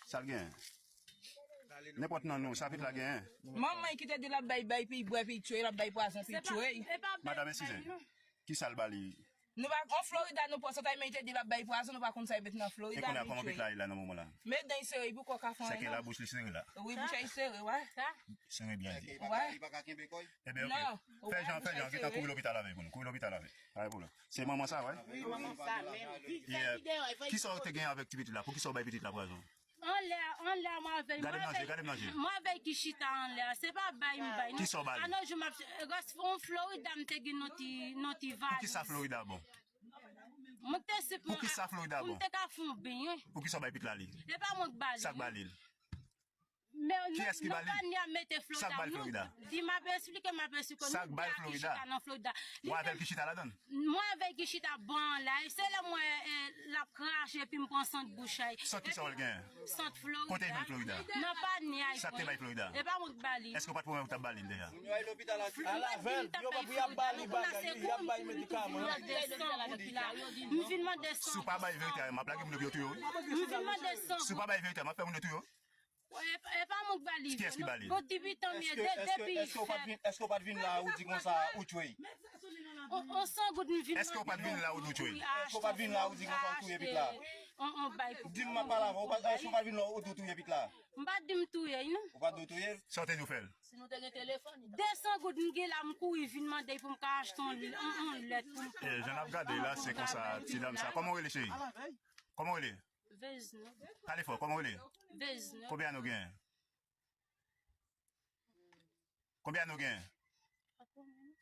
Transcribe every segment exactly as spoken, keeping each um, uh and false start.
Sa l gen? Nenpòt nan nou, sa pitit la gen? Manman ki te di l ap bay, bay pou l bwè, pou l tchwe, l ap bay pwazon pou l tchwe. Madanm, eskize. Ki sa l ba li? Nou pa konn Florida, nou pran santay, men li te di l ap bay pwazon, nou pa konn sa l met nan Florida. E kounye a, kòman pitit la ye la nan moman la? Men dan l sere, pou kò ka fè anyen. Sèke la, bouch li sere la. Wi, bouch li sere, wi. Sere byen di. Wi. Ebyen, ok. Fè jan, fè jan, gentan kouri lopital avè l pou nou. Kouri lopital avè l. Pa gen pwoblèm. Se manman sa, wi? Wi, manman sa, menm. Ki sa w te gen avèk ti pitit la? Poukisa w bay pitit la pwazon? Anlè, anlè, mwen avè l. Gade m nan je, gade m nan je. Mwen avè l ki chita anlè. Se pa bay m bay, non. Kisa w ba l? Anò, jou m ap, rès yon Florida, m te gen nan ti, nan ti valiz. Poukisa Florida bon? Mwen te sip, poukisa Florida bon? Mwen te ka fè yon benyen. Poukisa w bay pitit la li? E pa mwen k ba li. Sa k ba li l? Kiyès ki ba li? Sa k ba l Florida? Di m ap esplike, m ap esplike. Sa k ba l Florida? Mwen avè l ki chita ladan l. Mwen avè l ki chita ban la. E se lè mwen, eh, l ap krache, epi m pran sant bouch la. Sant ki sa w gen? Sant Florida. Kote l jwenn Florida? Nan panye a. Sa k te bay Florida? E pa mwen k ba li. Èske w pa t pwomèt ou t ap ba li l deja? Al avè l, yo pa pou y ap ba li bagay, y ap ba li medikaman. M vin mande san. Si w pa bay verite a, m ap lage moun yo pou yo touye w. M vin mande san. Si w pa bay verite a, m ap fè moun yo touye w. E pa mwen k ba li. Kiyès ki ba li? Bon, depi tan m ye, depi fèt. Èske w pa t vin la ou di konsa ou tchwe? On san goud m vin mande. Èske w pa t vin la ou di w tchwe? Èske w pa t vin la ou di konsa ou touye pitit la? On, on bay pou. Di m, m ap pale avè w. Èske w pa t vin la ou di w touye pitit la? M pa t di m touye l, non. Ou pa t di w touye l? Sa w te di w fè l? Si nou te gen telefòn. De san goud m gen la, m kouri vin mande pou m ka achte on, on, on lèt pou m. E jan n ap gade la, se konsa, ti dam sa. Kòman w rele, cheri? Kòman w rele? Veznev. Pale fò, kòman w rele? Veznev. Konbyen ane w genyen? Konbyen ane w genyen?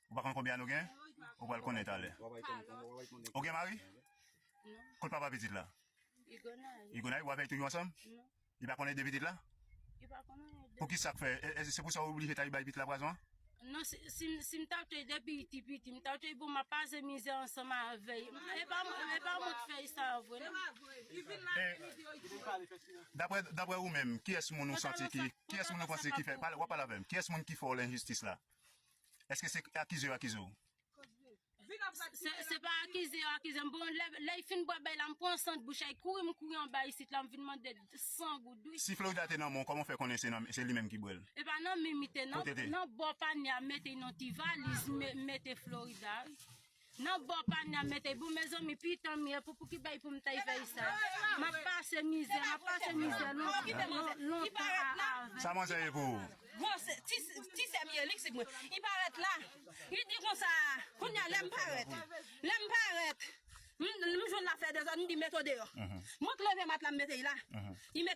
Ou pa konn konbyen ane w genyen? Ou pral konnen talè. Ou gen mari? Non. Kot papa pitit la? Igonay. Igonay, ou avè l toujou ansanm? Non. Li pa konnen de pitit la? Li pa konnen de. Poukisa k fè? E, e, se pou sa w oblije t al bay pitit la pwazon an? Non, si, si, si m ta touye depi li ti piti, m ta touye pou m ap pase mizè ansanm avè l. E pa, e pa mwen k fè sa vre, non. Daprè, daprè ou menm, kiyès moun ou santi ki, kiyès moun ou panse ki fè, pale, w ap pale avè m, kiyès moun ki fè w lenjistis la? Èske se akize yo akize w? Se, se pa akize yo akize m. Bon, lè, lè l fin bwè bay la, m pran sant bouch la, l kouri, m kouri anba isit la, m vin mande san goud, wi. Si Florida te nan men w, kòman w fè konnen se nan, se li menm ki bwè l? E pa nan men m li te, nan, nan bò panye a, m mete nan ti valiz, m mete Florida, wi. Nan bò panye a, m mete, bon, mezanmi, pitit an m ye, pou, pou ki bay pou m ta fè sa? M ap pase mizè, m ap pase mizè lontan, lontan avè l. Sa manzè ye pou ou? Bon, se, ti, ti sè m ye, li k sik mwen. Li parèt la. Li di konsa, kounye a, lè m parèt. Lè m parèt. M, m jwenn l ap fè dezòd, m di mete w deyò. Mwen k leve mat la, m mete l la. Li met